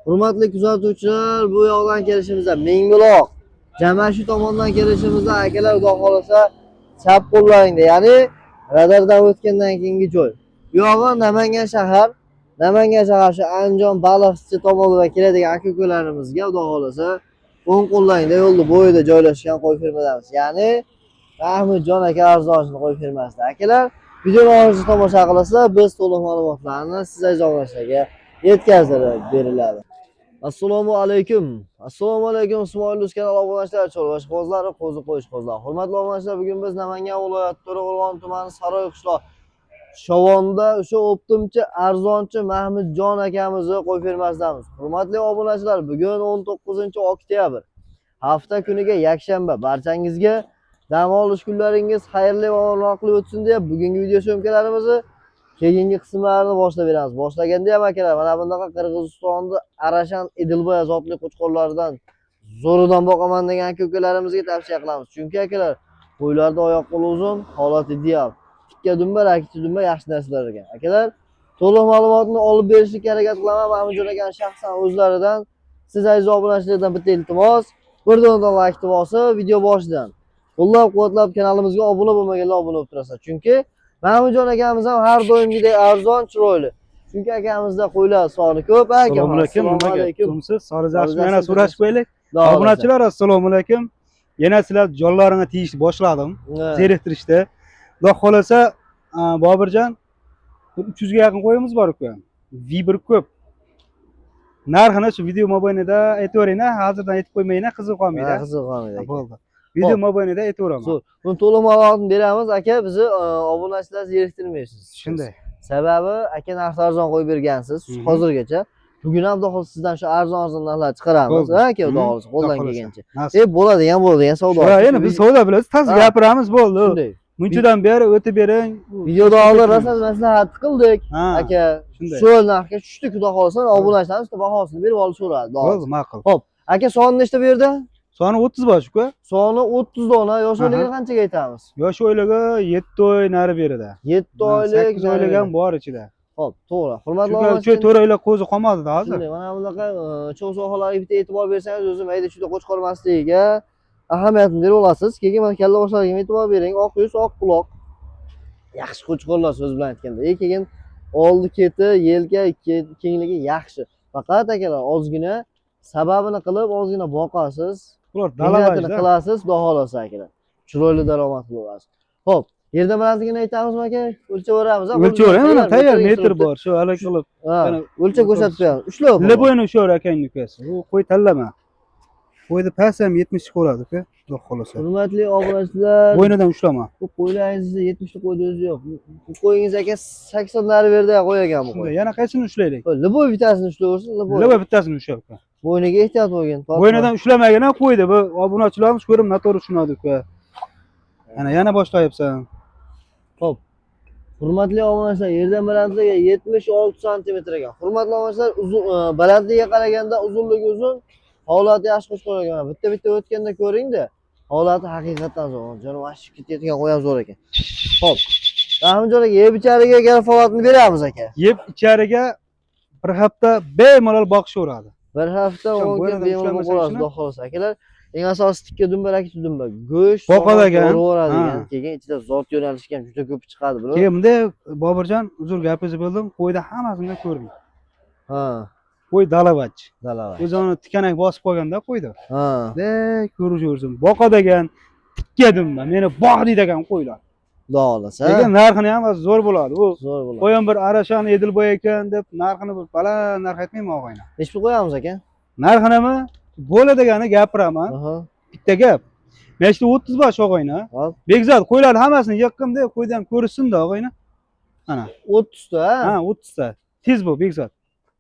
Hurmatli kuzatuvchilar, bu yoqdan kelishimizda Mingbuloq Jamashi tomondan kelishimizda akalar, xudo xohlasa chap qo'llaringda, ya'ni radardan o'tgandan keyingi joy. Bu yog'i Namangan shahar. Namangan shahar shu Andijon Baliqchi tomonidan keladigan aka ukalarimizga xudo xohlasa o'ng qo'llaringda yo'lni bo'yida joylashgan qo'y fermadamiz. Ya'ni Mahmudjon aka arzonchini qo'y fermasida. Akalar, videoni oxirigacha tomosha qilasizlar, biz to'liq ma'lumotlarni siz aziz obunachilarga yetkazib beriladi. Assalomu alaykum. Assalomu alaykum Ismoil Uz kanali obunachilari, chorva ishqibozlari, qo'zi qo'yishqozlar. Hurmatli obunachilar, bugun biz Namangan viloyati To'raqo'rg'on tumani Saroy qishloq Shovonda o'sha o'ptimchi arzonchi Mahmudjon akamizni qo'y fermasidamiz. Hurmatli obunachilar, bugun 19-oktyabr. Hafta kuniga yakshanba. Barchangizga dam olish kunlaringiz xayrli va o'rnoqli o'tsin deb bugungi video syomkalarimizni keyingi qismlarini boshlab beramiz. Boshlaganda ham akalar, mana bunaqa Qirg'izistonni Arashan Edilboy zotli qo'chqorlaridan zo'ridan boqaman degan aka ukalarimizga tavsiya qilamiz. Chunki akalar, qo'ylarda oyoq qo'li uzun, holat ideal. Tikka dumba, rakiti dumba yaxshi narsalar ekan. Akalar, to'liq ma'lumotni olib berishga harakat qilaman. Mahmudjon akani shaxsan o'zlaridan. Siz aziz obunachilardan bitta iltimos, bir donadan like bosib, video boshidan qo'llab-quvvatlab kanalimizga obuna bo'lmaganlar obuna bo'lib turasizlar. Chunki Mahmudjon akamiz ham har doimgidek arzon, chiroyli. Chunki akamizda qo'ylar soni ko'p aka. Assalomu alaykum. Assalomu Nima gap? alaykum. Turmisiz? Sog'liq yaxshimi? Sog'liq Yana yaxshi. so'rashib qo'yaylik. Xudo xohlasa. Obunachilar, assalomu alaykum. Yana sizlar jonlaringga tegishni boshladim. Zeriktirishda. Xudo xohlasa, Boburjon, bir 300 ga yaqin qo'yimiz bor uka. Vibr ko'p. Narxini shu video mobaynida aytavering, hozirdan aytib qo'ymayman, qiziq qolmaydi. Ha, qiziq qolmaydi aka. Bo'ldi. Video mobaynida aytaveraman. Zo'r. Buni to'liq ma'lumotini beramiz aka, bizni obunachilar zeriktirmaysiz. Shunday. Sababi aka narxni arzon qo'yib bergansiz hozirgacha. Bugun ham xudo xohlasa sizdan shu arzon arzon narxlar chiqaramiz. Bo'ldi. Ha aka, xudo xohlasa qo'ldan Xudo xohlasa. kelgancha. Nasib. Bo'ladigan bo'ladigan savdo. Ha, endi biz savdo bilasiz, tez gapiramiz, bo'ldi. Shunday. Munchadan beri o'tib bering. Videoda oldin rosa maslahat qildik. Ha, Aka, shunday. shu narxga tushdik, xudo xohlasa obunachilarimiz bahosini berib olishaveradi. Xudo Bo'ldi, xohlasa. ma'qul. Xo'p, aka soni nechta bu yerda? Soni 30 bosh uka. Soni 30 dona, yosh oyligini qanchaga aytamiz? Yosh oyligi 7 oy nari berida. 7 oylik. 8 oylik ham bor ichida. Xo'p, to'g'ri. Hurmatli Chunki obunachilar, 4 oylik qo'zi qolmadi hozir. Shunday, mana bunaqa cho'g' sohalarga bitta e'tibor bersangiz, o'zi mayda chuyda qo'chqor emasligiga ahamiyatini berib olasiz. Keyin mana kalla boshlariga ham e'tibor bering. Oq yuz, oq quloq. Yaxshi qo'chqorlar so'z bilan aytganda. Keyin oldi keti, yelka kengligi yaxshi. Faqat akalar ozgina sababini qilib, ozgina boqasiz, Ular mehnatini dalavajda. qilasiz, xudo xohlasa akalar. Chiroyli daromad qilib olasiz. Xo'p, yerda balandligini aytamizmi aka? O'lchaveramiz. O'lchaver, mana tayyor metr bor, shu alik qilib. Ha, Mana o'lchab ko'rsatib qo'yamiz. Ushlab. Liboyni ushaver akangni ukasi. U qo'y tanlama. Qo'yni past ham 70 qo'yadi uka, xudo xohlasa. Hurmatli obunachilar, Bo'ynidan ushlama. bu qo'ylaringizni 70 ta qo'yni o'zi yo'q. Bu qo'yingiz aka 80 nari berda qo'y ekan bu qo'y. Shunday, yana qaysini ushlaylik? Liboy bittasini ushlayversin, liboy. Liboy bittasini ushla uka. Bo'yniga ehtiyot bo'lgin. Tortma. Bo'ynidan ushlamagin ham qo'ydi. Bu obunachilarimiz ko'rib noto'g'ri tushunadi uka. Ana yana boshlayapsan. Xo'p. Hurmatli obunachilar, yerdan balandligi 76 santimetr ekan. Hurmatli obunachilar, uzun balandligiga qaraganda uzunligi uzun, holati yaxshi qo'chqor ekan. Bitta-bitta o'tganda ko'ringda, holati haqiqatdan zo'r. Jonim ashib ketayotgan qo'y ham zo'r ekan. Xo'p. Rahimjon aka, yeb ichariga kafolatini beramiz aka. Yeb ichariga bir hafta bemalol boqishaveradi. Bir hafta Sen 10 kun bo'ynidan bemalol ushlamasang boqolasiz, shuni? xudo xohlasa. Akalar, eng asosiysi tikka dumba, rakiti dumba. Go'sht Boqadigan, ko'raveradigan, ha. keyin ichida zot yo'nalishi ham juda ko'p chiqadi, buni. Keyin bunday Boburjon, uzr gapingizni bo'ldim, qo'yda hammasini ko'rdim. Ha, Qo'y dalavach. dalava. O'zi uni tikanak bosib qolganda qo'ydi. Ha, De ko'rishaversin. Boqadigan tikka dumba. Meni boq deydigan qo'ylar. xudo xohlasa. Lekin narxini ham zo'r bo'ladi. U Zo'r bo'ladi. qo'yam bir Arashan Edilboy ekan deb narxini bir baland narx aytmayman og'ayni. Nechi pul qo'yamiz aka? Narxinimi bo'ladigani gapiraman. Aha. Bitta gap. Mana shu 30 bosh og'ayni. Hop. Bekzod qo'ylarni hammasini yiqqim deb qo'ydi ham ko'rishsin-da og'ayni. Ana. 30 ta, ha? Ha, 30 ta. Tez bu Bekzod.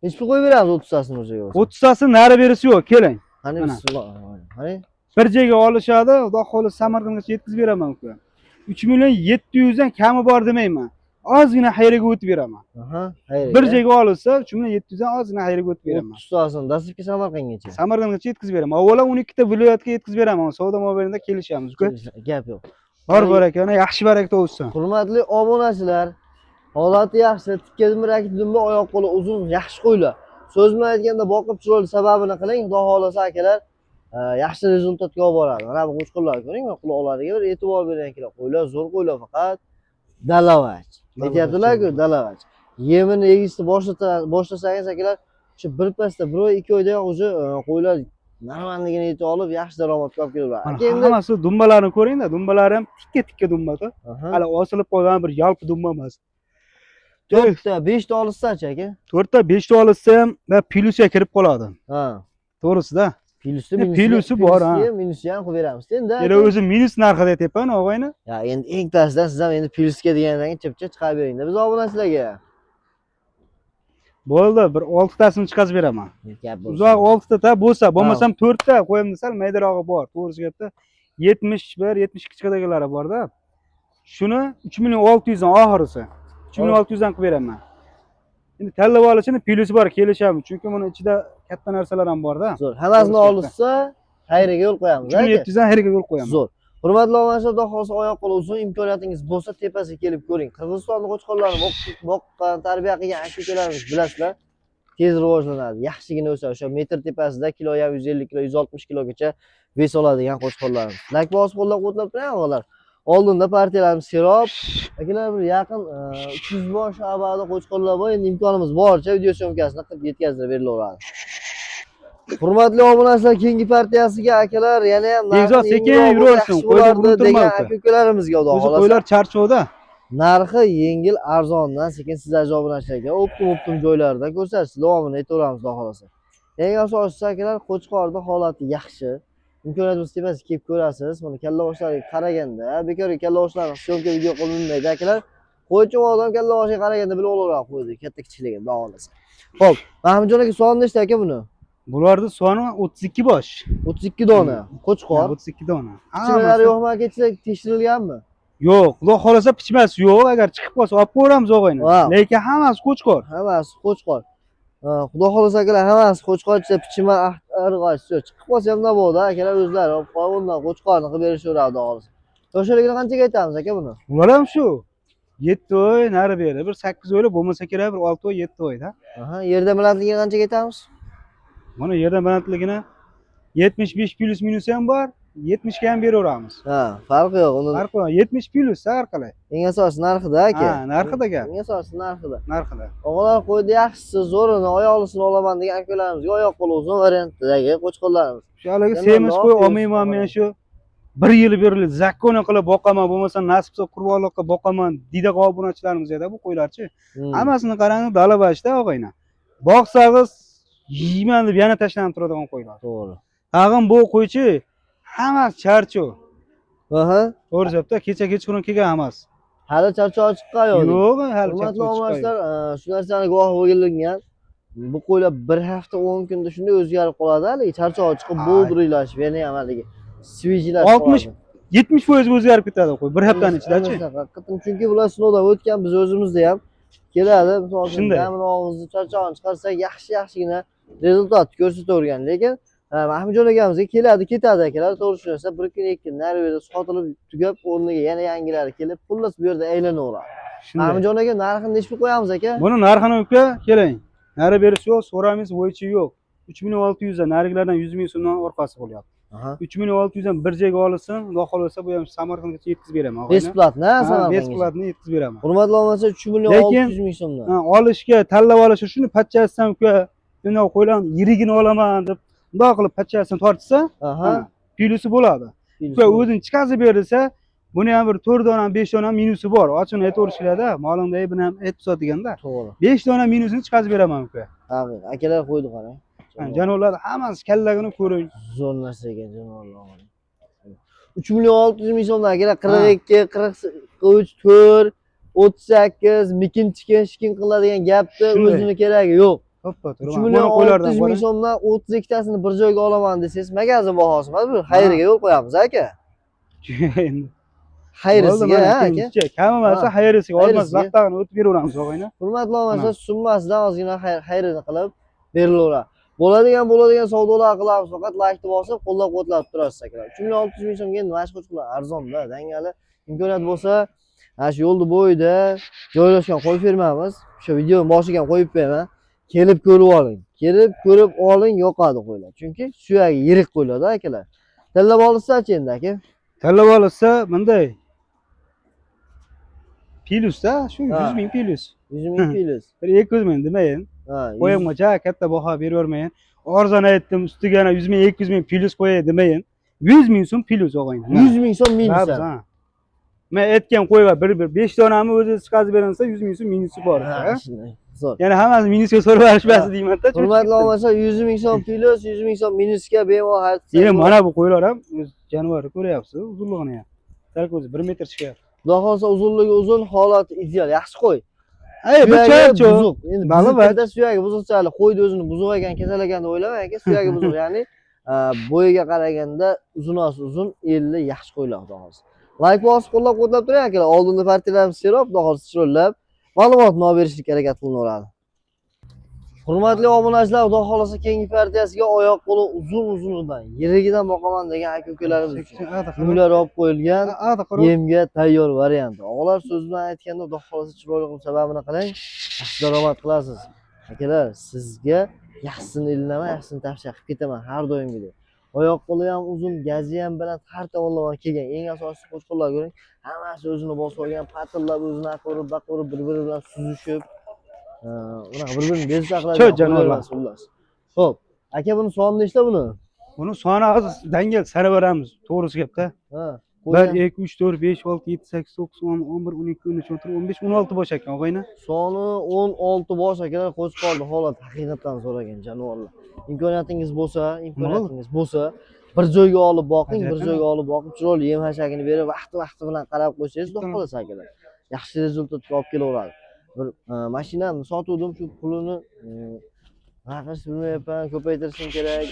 Nechi pul qo'yib beramiz 30 tasini o'ziga bo'lsa? 30 tasi nari berisi yo'q, keling. Qani Mana. bismillah. Qani? Bir joyga olishadi, xudo xohlasa Samarqandgacha yetkazib beraman uka. 3 million 700 dan kami bor demayman. Ozgina xayriga o'tib beraman. Aha, xayr. Bir joyga olsa 3 million 700 dan ozgina xayriga o'tib beraman. 30 tasini dastlabki Samarqandgacha. Samarqandgacha yetkazib beraman. Avvalo 12 ta viloyatga yetkazib beraman. Savdo mobaynida kelishamiz uka. Gap yo'q. Bor barakani, yaxshi baraka topsin. Hurmatli obunachilar, holati yaxshi, tikka dumba, rakit dumba, oyoq qo'li uzun, yaxshi qo'ylar. So'z bilan aytganda boqib chiroyli sababini qiling, Xudo xohlasa akalar yaxshi результат ga olib boradi. Mana bu qo'chqorlarni ko'ring, quloqlariga bir e'tibor bering akalar. Qo'ylar zo'r qo'ylar, faqat dalavach. Aytyaptilar-ku, dalavach. Yemini egishni boshlasangiz akalar, shu bir pasda bir oy, 2 oydayoq уже qo'ylar normalligini yetib olib, yaxshi daromadga olib keladi. Mana Aka endi hammasi dumbalarni ko'ringda, dumbalari ham tikka-tikka dumbada. Aha. Hali osilib qolgan bir yalpi dumba emas. 4ta, 5ta olishsachi aka? 4ta, 5ta olishsa ham va plyusga kirib qoladi. Ha. To'g'risida. Plyusi, Ne, plyusi bor, ha. Minusi ham qo'yib beramiz endi. Yana o'zi minus narxida aytyapman, og'ayni. Ya endi eng pastdan siz ham endi plyusga degandan keyin chipcha chiqarib beringda biz obunachilarga. Bo'ldi, bir 6 tasini chiqazib beraman. Gap bo'lsin. Uzoq 6 ta bo'lsa, bo'lmasam 4 ta qo'yim desam, maydarog'i bor. To'g'risi gapda 71, 72 chiqadiganlari bor-da. Shuni 3 million 600 dan oxirisi. 3 million 600 dan qilib beraman. Endi tanlab olishini plyusi bor, kelishamiz. Chunki buni ichida katta narsalar ham bor-da. Zo'r. Hammasini To'g'risi olishsa, xayriga yo'l qo'yamiz, 3 million aka. 700 dan xayriga yo'l qo'yaman. Zo'r. Hurmatli obunachilar, Xudo xohlasa oyoq qo'li uzun, imkoniyatingiz bo'lsa tepasiga kelib ko'ring. Qirg'izistonni qo'chqorlarini boqqan, tarbiya qilgan aka ukalarimiz bilasizlar, tez rivojlanadi, yaxshigina o'sadi. O'sha metr tepasida kilo ham 150 kilo, 160 kilogacha вес oladigan qo'chqorlarimiz. Лайк bosib qo'llab-quvvatlab turing og'alar. Oldinda partiyalarimiz serob, akalar bir yaqin 300 bosh abadi qo'chqorlar bor. Endi imkonimiz boricha video съёмка sini qilib yetkazib berilaveradi. Hurmatli obunachilar, keyingi partiyasiga akalar yana ham Bekzod, narxi sekin yengilroq bo'lsa yuraversin, yaxshi qo'yni bo'lardi urib turma degan uka. aka ukalarimizga Xudo O'zi xohlasa. qo'ylar charchovda. Narxi yengil, arzondan sekin siz aziz obunachilarga оптом joylarida ko'rsatish davomini aytaveramiz Xudo xohlasa. Eng asosiysi akalar, qo'chqorni holati yaxshi. Imkoniyat bo'lsa tepasiga kelib ko'rasiz. Buni kalla boshlariga qaraganda, bekorga kalla boshlarni съёмка video qilinmaydi akalar. Qo'ychi odam kalla boshiga qaraganda bilib olaveradi qo'yni katta kichikligini Xudo xohlasa. Xo'p, Mahmudjon aka, soni nechta aka buni? Bularni soni 32 bosh. 32 dona. Qo'chqor. 32 dona. Pichmalari yo'qmi aka, ichida tekshirilganmi? Yo'q, Xudo xohlasa pichmasi yo'q. Agar chiqib qolsa olib qo'yamiz og'ayni. Vau. Lekin hammasi qo'chqor. Hammasi qo'chqor. Ha, Xudo xohlasa akalar, hammasi qo'chqor, ichida pichma irg'ochisi yo'q. Chiqib qolsa ham mabodo akalar o'zlari olib qo'yib, undan qo'chqorni qilib berishaveradi Xudo xohlasa. Yoshligini qanchaga aytamiz aka buni? Ular ham shu 7 oy nari beri, bir 8 oylik bo'lmasa kerak, bir 6 oy, 7 oyda. Aha, yerda balandligini qanchaga aytamiz? Mana yerdan balandligini 75 плюс минус ham bor, 70 ga ham beraveramiz. Ha, farqi yo'q. Uni Farqi yo'q, 70 плюс har qalay. eng asosiysi narxida aka. Ha, narxida gap. Eng asosiysi narxida. Narxida. Og'alar qo'ydi yaxshisi, zo'rini, oyoqlisini olaman degan akalarimizga oyoq qo'li uzun variantdagi qo'chqorlarimiz. Shu haligi Yana semiz qo'y lof olmayman men yurish shu bir yil beri закон qilib boqaman, bo'lmasa nasib qilsa qurbonlikqa boqaman deydi obunachilarimiz edi bu qo'ylarchi. Hammasini qarang, dalavashda og'ayni. Boqsangiz yeyman deb yana tashlanib turadigan qo'ylar. To'g'ri. Tag'in bu qo'ychi hammasi charchoq. Aha. To'g'ri gapda kecha kechqurun kelgan hammasi. Hali charchoq chiqqan yo'q. Yo'q, hali Hurmatli charchoq chiqqan yo'q. obunachilar, shu narsani guvohi bo'lgan. Bu qo'ylar bir hafta 10 kunda shunday o'zgarib qoladi, haligi charchoq chiqib Ay. бодрый lashib, yana ham haligi свежий lashib 60 qoladi. 70% o'zgarib ketadi qo'y bir haftani ichidachi. Haqiqatan, chunki bular sinovdan o'tgan, biz o'zimizda ham keladi. Misol uchun, Shunday. damini og'izni charchog'ini chiqarsak, yaxshi yaxshigina результат ko'rsatavergan. Lekin ha, Mahmudjon akamizga keladi, ketadi akalar, to'g'ri tushunsa, bir kun ikki kun nari berida sotilib tugab, o'rniga yana yangilari kelib, xullas bu yerda aylanaveradi. Shunday. Mahmudjon aka, narxini nechi pul qo'yamiz aka? Buni narxini uka keling. Nari berisi yo'q, so'ramaysiz, bo'yicha yo'q. 3600 dan narigilardan 100 ming so'mdan orqasi bo'lyapti. Aha. 3600 dan bir joyga olsin, Xudo xohlasa bu ham Samarqandgacha yetkazib beraman. og'ayni. Бесплатно, Ha, Samarqandgacha. Бесплатно yetkazib beraman. Hurmatli obunachilar, 3 million Lekin- 600 ming so'mdan. Ha, olishga, tanlab olishga shuni pachchasidan uka, bundoq qo'ylarni yirigini olaman deb bundoq qilib pachchasini tortsa, Aha. ha, plyusi bo'ladi. Uka o'zing chiqazib ber desa, buni ham bir 4 dona, 5 dona minusi bor. Ochig'ini aytaverish kerakda, molingda buni ham aytib deganda. To'g'ri. 5 dona minusini chiqazib beraman uka. Haqiqat. Akalar qo'ydi qarang. Ha, Jonivorlar hammasi kallagini ko'ring. Zo'r narsa ekan jonivorlar. 3 million 600 ming so'mdan akalar 42, 43, 4, 38, mikin chikin shikin qiladigan gapni Shunday. o'zini keragi yo'q. Hoppa, 3 turman. million Buni qo'ylardan 600 ming qarang. so'mdan 32 tasini bir joyga olaman desangiz, magazin bahosi emas bu. Xayriga yo'l qo'yamiz aka. Endi Xayrisiga bo'ldi, mana ha aka. ikkinchi. Kam emasa Ha. xayrisiga olmaz, Xayrisiga. vaqtag'ini o'tib beraveramiz og'ayni. Hurmatli obunachilar, summasidan ozgina xayrini qilib berilaveradi. Bo'ladigan bo'ladigan savdolar qilamiz, faqat laykni bosib, qo'llab-quvvatlab turasiz akalar. 3 million 600 ming so'mga endi mana shu qo'chqorlar arzonda, dangali. Imkoniyat bo'lsa, mana shu yo'lni bo'yida joylashgan qo'y fermamiz. O'sha videoni boshiga ham qo'yib qo'yaman. Kelib ko'rib oling. Kelib ko'rib oling, yoqadi qo'ylar. Chunki suyagi yirik qo'ylarda akalar. Tanlab olishsa-chi endi aka? Tanlab olsa bunday. Plyusda shu Ha. 100 ming plyus. 100 ming plyus. Bir 200 ming demayin. Ha, 100 Qo'yimga katta baho beravermayin. Arzon aytdim, ustiga yana 100 ming, 200 ming plyus qo'yay demayin. 100 ming so'm plyus og'ayni. 100 ming so'm minus. Ha, ha. Men aytgan qo'yva bir bir 5 donami o'zi chiqazib berilsa 100 ming so'm minusi bor. Ha, Ha? shunday. Zo'r. Ya'ni hammasi minusga so'rab olishmasin deyman-da. Hurmatli obunachilar, 100 ming so'm plyus, 100 ming so'm minusga bemalol xarid qilsangiz Endi bo'ladi. mana bu qo'ylar ham o'z jonivorni ko'ryapsiz, uzunligini ham. Sal ko'zi 1 metr chiqyapti. Xudo xohlasa uzunligi uzun, holati ideal, yaxshi qo'y. Ey, bir Suyagi cho'ch. buzuq. Endi Ma'lum, buzuqda suyagi buzuqchalik qo'yni o'zini buzuq ekan, kasal ekan deb o'ylamang aka, suyagi buzuq, ya'ni bo'yiga qaraganda uzunasi uzun, elli yaxshi qo'ylar xudo xohlasa. Like bosib qo'llab-quvvatlab turing akalar. Oldingi partiyalarimiz serob, xudo xohlasa chiroylab ma'lumotni olib berishga harakat qilinaveradi. Hurmatli obunachilar, xudo xohlasa keyingi partiyasiga oyoq qo'li uzun uzunidan, yirigidan boqaman degan aka ukalarimiz uchun uylar olib qo'yilgan yemga tayyor variant. Og'alar so'z bilan aytganda xudo xohlasa chiroyli qilib sababini qiling, yaxshi daromad qilasiz. Akalar, sizga yaxshisini ilinaman, yaxshisini tavsiya qilib ketaman har doimgidek. Oyoq qo'li ham uzun, gazi ham baland, har tomonlama kelgan. Eng asosiysi qo'chqorlar ko'ring, hammasi o'zini bosib olgan, patillab o'zini aqirib, baqirib, bir-biri bilan suzishib, unaqa bir-birini bezovta qiladigan Cho'j jonivorlar. qo'ylar emas, xullas. Xo'p, aka buni sonini nechta buni? Buni soni hozir dangal sanab beramiz, to'g'risi gapda. Ha, 1 qo'ygan 2 3 4 5 6 7 8 9 10 11 12 13 14 15 16 bosh ekan og'ayni. Soni 16 bosh akalar qo'chqorni holat haqiqatdan so'ragan jonivorlar. Imkoniyatingiz bo'lsa, imkoniyatingiz bo'lsa, bir joyga olib boqing, bir Ajratami? joyga olib boqib, chiroyli yem hashagini berib, vaqti-vaqti bilan qarab qo'ysangiz, xudo Bittami? xohlasa akalar. Yaxshi rezultatga olib kelaveradi. Bir mashinamni sotuvdim, shu pulini nima qilishni bilmayapman, ko'paytirishim kerak,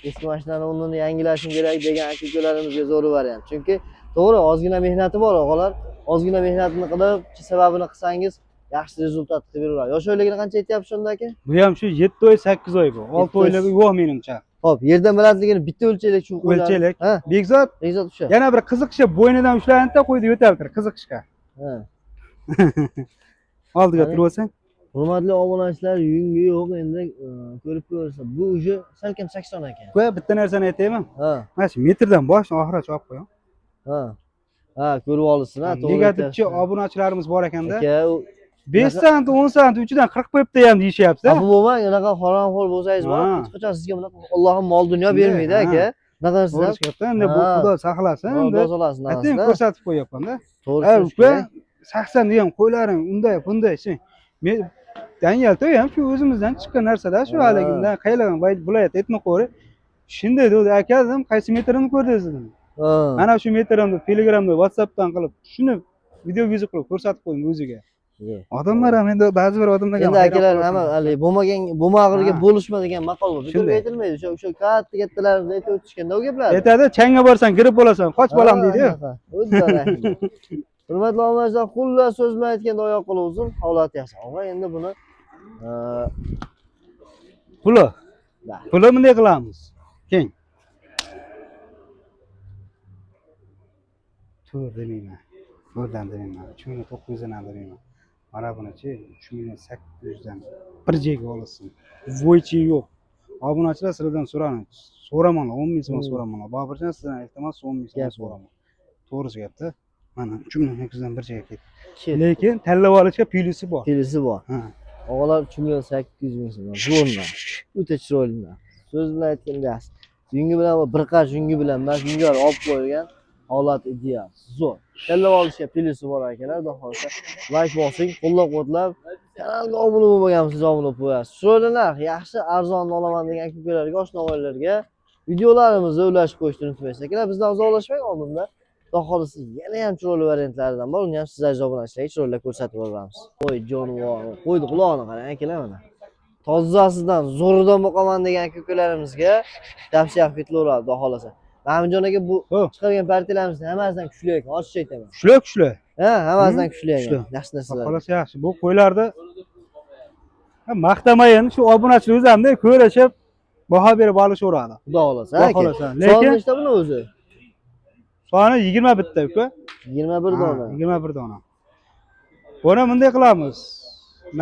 eski mashinani o'rnini yangilashim kerak degan aka ukalarimizga zo'r variant. Chunki to'g'ri, ozgina mehnati bor og'alar, ozgina mehnatini qilib, sababini qilsangiz yaxshi rezultat qilib beraveradi. Yosh oyligini qancha aytyapsiz shunda aka? Bu ham shu 7 oy 8 oy bu. 6 Yetti oy- oyligi yo'q menimcha. Xo'p, yerdan balandligini bitta o'lchaylik shu qo'ylarni. O'lchaylik. Ha, Bekzod Bekzod usha. yana bir qiziqishga bo'ynidan ushlanadi-da qo'ydi yo'taltir qiziqishga. Ha. Oldiga Qani? turib olsang. Hurmatli obunachilar, yungi yo'q endi ko'rib ko'rsa, bu уже salkam 80 ekan. Qo'ya bitta narsani aytaymi? Ha, Mana shu metrdan boshini oxirigacha olib qo'ying. ha. Ha, ko'rib olsin, ha, to'g'ri. Negativchi aytyapsiz. obunachilarimiz bor ekanda. Aka, u 5 sant, 10 sant, uchidan 40 qo'yibdi ham deyishyapti. xafa bo'lmang, unaqa haromxo'r bo'lsangiz bor, Ha. hech qachon sizga bunaqa Allohim mol dunyo Shunday, bermaydi ha. aka. Bunaqa narsalar To'g'ri chiqyapti. Endi bu Ha. Xudo saqlasin. Xudo Endi saqlasin, aytayim narsalar. ko'rsatib qo'yyapman-da. To'g'ri Ha, tushunish uka kerak. 80 degan qo'ylaring unday bunday shu. Men Dangal to'y ham shu o'zimizdan chiqqan narsada shu Ha. haligindan qaylardan viloyat aytma qo'ri. Shunday dedi aka dedim, qaysi metrini ko'rdingiz dedim. Ha. Mana shu metrimni Telegramda, WhatsAppdan qilib, shuni video vizu qilib ko'rsatib qo'ydim o'ziga. Ye. Odamlar ham endi ba'zi bir odamlar ham Endi hayron akalar qolasan. hamma haligi bo'lmagan bo'lmag'irga Ha. bo'lishma degan maqol bor. Bekorga Shunday. aytilmaydi. O'sha o'sha katta kattalarimiz aytib o'tishganda u gaplarni. Aytadi, changga borsang girib bo'lasan, qoch bolam deydi. deydi. Hurmatli obunachilar, xullas so'z bilan aytganda oyoq qo'li uzun, holati yaxshi. Og'a endi buni Puli. Da. Puli bunday qilamiz. Keng. To'rt demayman. To'rtdan demayman. 3 million 900dan ham demayman. Mana bunichi 3 million 800dan bir joyga olsin. Voychi yo'q. Obunachilar sizlardan so'rani. So'ramanlar, 10 ming so'm so'ramanlar. Boburjon sizdan iltimos 10 ming so'm Gap yo'q. so'raman. To'g'risi gapda. Mana 3 million 800dan bir joyga ketdi. Ketdi. Lekin tanlab olishga plyusi bor. Kelisi bor. Ha. Og'alar 3 million 800 ming so'mdan zo'rdan. O'ta chiroyli narx. So'z bilan aytganda yaxshi. Yungi bilan bir qarsh yungi bilan emas, yungar olib qo'yilgan holat ideal. Zo'r. Tanlab olishga plyusi bor akalar, xudo xohlasa. Like bosing, qo'llab-quvvatlab, kanalga obuna bo'lmagansiz obuna bo'lib qo'yasiz. Chiroyli narx, yaxshi, arzonni olaman degan aka-ukalarga, oshna-og'aylarga videolarimizni ulashib qo'yishni unutmaysiz. Akalar, bizdan uzoqlashmang oldinda. Xudo xohlasa yana ham chiroyli variantlaridan bor. Uni ham siz aziz obunachilarga chiroyli ko'rsatib boramiz. Qo'y jonivor, qo'yni qulog'ini qarang akalar mana. Tozasidan, zo'ridan boqaman degan aka-ukalarimizga tavsiya qilib ketilaveradi xudo xohlasa. Mahmudjon aka bu chiqargan partiyalarimizning hammasidan kuchli ekan, ochiq aytaman. Kuchli, kuchli. Ha, hammasidan kuchli ekan. Kuchli. Yaxshi narsalar. Xohlasa yaxshi. Bu qo'ylarni maqtamayin, shu obunachilar o'zi hamda ko'rishib baho berib olishaveradi. Xudo xohlasa, Xudo aka. xohlasa. Soni Lekin nechta buni o'zi? soni 21 ta uka. 21 dona. 21 dona. Buni bunday qilamiz.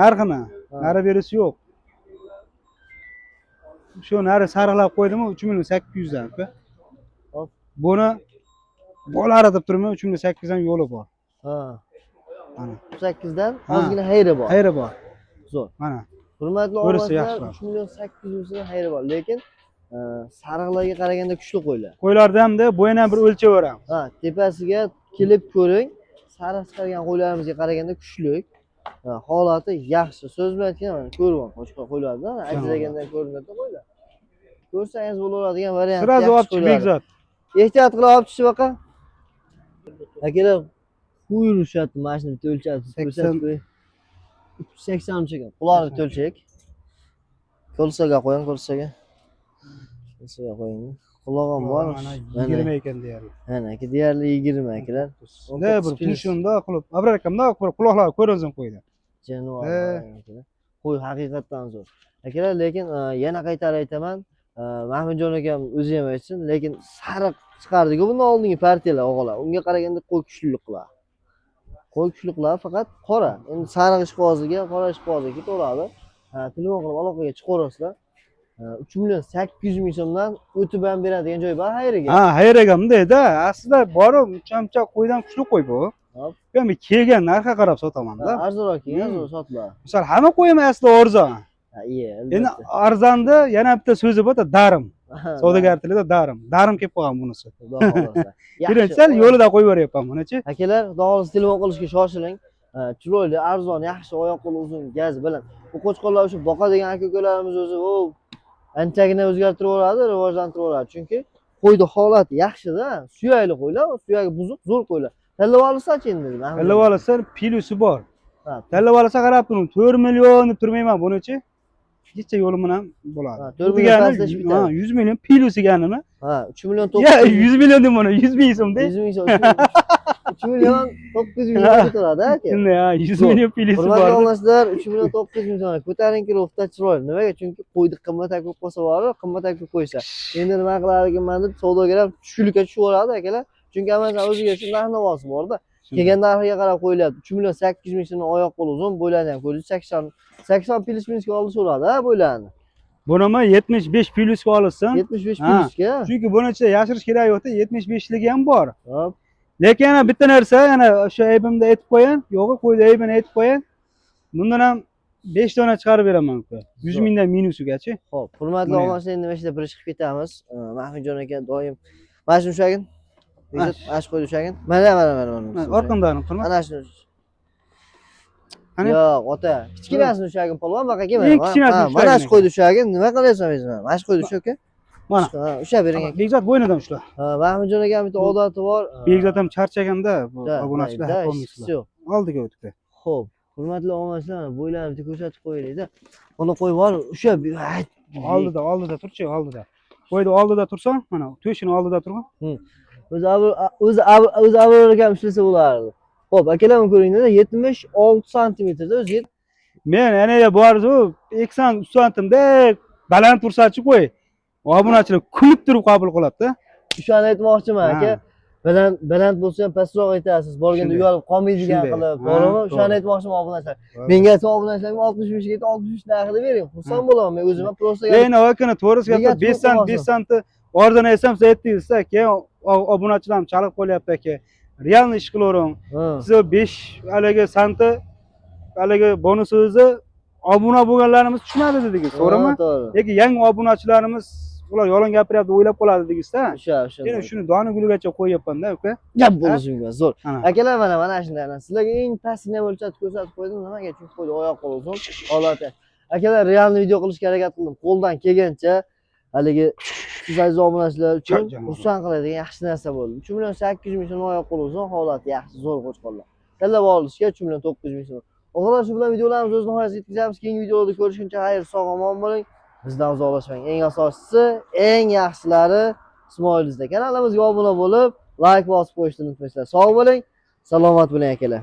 Narxini, Ha. nari berisi yo'q. Shu nari sariqlab qo'ydimi 3 million 800 dan uka. Hop. Buni bolari deb turibman, 3 million 800 dan yo'li bor. Ha. Mana. 8 dan Ha. ozgina xayri bor. Xayri bor. Zo'r. Mana. Hurmatli Ko'risi obunachilar, yaxshiroq. 3 million 800 ming so'mdan xayri bor, lekin sariqlarga qaraganda kuchli qo'ylar. Qo'ylarda hamda bo'yini ham bir o'lchab beramiz. Ha, tepasiga kelib ko'ring. Sariq chiqargan qo'ylarimizga qaraganda kuchli. Ha, holati yaxshi. So'z bilan aytganda mana ko'rib boshqa qo'ylarda ajragandan ko'rinadi qo'ylar. Ko'rsangiz bo'laveradigan variant. Сразу yaxshi olib chiq qo'ylar. Bekzod. Ehtiyot qilib olib tushib baqa. Akalar, qo'y urishyapti, mana shuni bitta o'lchab ko'rsatib qo'y. 380 ekan. Quloqni bitta o'lchaylik. Kolsaga qo'ying, kolsaga. Kolsaga qo'ying. Qulog'i ham bor. Mana Mana 20 ekan deyarli. Mana aka, deyarli 20 akalar. Ne bir tushunda qilib, Abror aka bundoq bir quloqlar ko'rinsin qo'ydi. Jonivor He. akalar. Qo'y haqiqatdan zo'r. Akalar, lekin yana qaytarib aytaman, Mahmudjon akam o'zi ham aytsin, lekin sariq chiqardik-ku bundan oldingi partiyalar o'g'illar. Unga qaraganda qo'y kuchlilik qiladi. Qo'y kuchli qiladi, faqat qora. Endi sariq ishqiboziga, qora ishqiboziga ketaveradi. Ha, telefon qilib aloqaga chiqaverasizlar. 3 million 800 ming so'mdan o'tib ham beradigan joy bor xayriga. Ha, xayr aka bunday-da. Aslida borib, muncha qo'ydan kuchli qo'y bu. Hop. Men kelgan narxga qarab sotaman-da. Arzonroq kelgan, arzon sotiladi. Misol hamma qo'yim asli arzon. Ha, iya, Endi albatta. arzonda yana bitta so'zi bor-da, darim. Ha, Savdogar tilida darim. Darim kelib qolgan bunisi. Xudo xohlasa. Keling, sal yo'lida qo'yib beryapman buni-chi. Akalar, xudo xohlasa telefon qilishga shoshiling. Chiroyli, arzon, yaxshi, oyoq qo'li uzun, gaz bilan. Bu qo'chqorlar o'sha boqadigan aka ukalarimiz o'zi u anchagina o'zgartirib yuboradi, rivojlantirib yuboradi. Chunki qo'yni holati yaxshi-da, suyakli qo'ylar, suyagi buzuq, zo'r qo'ylar. Tanlab olsa-chi endi? Tanlab olsa plusi bor. Ha. Tanlab olsa qarab turing, 4 million deb turmayman buni-chi. Necha yo'li bilan bo'ladi. Ha, Bu 4 million degani, pastlashib bitadi. ha, 100 million plusi deganimi? Ha, 3 million Ya 900 100 million deb buni, 100 ming so'm de. 100 ming so'm, 3 million 900 ming so'm ketaveradi aka. Shunday, ha, 100 Zo'r. million plusi Hurmatli bor. obunachilar, 3 million 900 ming so'm ko'tarinki ruhda chiroyli. Nimaga? Chunki qo'yni qimmat qilib qo'ysa bor, qimmat qilib qo'ysa. Endi nima qilar ekanman deb savdogar ham tushkunlikka tushib yuboradi akalar. Chunki hammasini o'ziga shu narx navosi bor-da. Kelgan narxiga qarab qo'yilyapti. 3 million 800 ming so'm oyoq qo'li uzun, bo'ylarni ham ko'rdingiz, 80 plyus minusga olishaveradi, ha, bo'ylarni. Bunimi 75 plusga olsin. 75 Ha. plyusga. Chunki buni ichida yashirish kerak yo'qda, 75 ligi ham bor. Hop. Lekin yana bitta narsa, yana o'sha aybimni aytib qo'yin, yo'g'i qo'ydi aybini aytib qo'yin. Bundan ham 5 dona chiqarib beraman uka. 100 Zo'r. mingdan minusigachi. Xo'p, hurmatli Buni ham. obunachilar, endi mana shu yerda bir chiqib ketamiz. Mahmudjon aka doim mana shuni ushlagin. Bekzod, mana shu qo'yni ushlagin. Mana, mana, mana, mana. Orqamdan qilma. Ana shuni. Qani? Yo'q, ota. Kichkinasini ushlagin polvon, baqa kelma. Eng kichkinasini Ha, mana ushlagin. shu qo'yni ushlagin. Nima qilyapsan o'zi? Mana shu qo'yni ushla aka. Mana. Ha, ushlab bering aka. Bekzod bo'ynidan ushla. Ha, Mahmudjon aka bitta odati bor. Bekzod ham charchaganda bu Da, obunachilar da, xafa hechqisi bo'lmaysizlar. yo'q. Oldiga o'tdi. Xo'p, hurmatli obunachilar, bo'ylarni bitta ko'rsatib qo'yaylik-da. Buni qo'yib bor, ushlab. Oldida, oldida turchi, oldida. Qo'yni oldida tursang, mana to'shini oldida turgin. O'zi Abror akam ishlasa bo'lardi. Xo'p, akalar, buni ko'ringlar, 76 santimetrda o'zi. Men ana borzu 83 santimda baland tursachi qo'y. Obunachilar kulib turib qabul qiladi-da. O'shani aytmoqchiman aka. Ha. Baland bo'lsa ham pastroq aytasiz. Borganda Shunday. uyalib qolmaydigan Shunday. qilib, Ha, to'g'rimi? O'shani to'g'ri. aytmoqchiman obunachilar. Menga aytsa obunachilarga 65 ga 63 narxida bering. Xursand Ha. bo'laman men o'zim ham просто. Keyin avvalgina to'g'risi Nega gapda 5 sant, tushunib 5 santni arzon aytsam siz aytdingiz keyin obunachilar ham chalib qo'lyapti aka. Реальный ish qilavering. Ha. Siz 5 haligi santi haligi bonusingizni obuna bo'lganlarimiz tushunadi dedingiz, to'g'rimi? Ha, to'g'ri. Lekin yangi obunachilarimiz ular yolg'on gapiryapti deb o'ylab qoladi dedingiz-da. O'sha. Endi shuni doni guligacha qo'yyapman-da uka. Gap bo'lishi mumkin, zo'r. Ana. Akalar, mana shunday. Ana sizlarga eng pastini ham o'lchatib ko'rsatib qo'ydim. Nimaga? Chunki qo'ydi oyoq qo'l uzun. Holati. Akalar, реальный video qilishga harakat qildim. Qo'ldan kelgancha haligi siz aziz obunachilar uchun Jon- xursand qiladigan yaxshi narsa bo'ldi. 3 million 800 ming so'm oyoq qo'l uzun, holati yaxshi, zo'r qo'chqorlar. Tanlab olishga 3 million 900 ming so'm. O'g'illar, shu bilan videolarimiz o'z nihoyasiga yetkazamiz. Keyingi videolarda ko'rishguncha xayr, sog' omon bo'ling. Bizdan uzoqlashmang. Eng asosiysi, eng yaxshilari Ismoilizda. Kanalimizga obuna bo'lib, like bosib qo'yishni unutmanglar. Sog' bo'ling, salomat bo'ling akalar.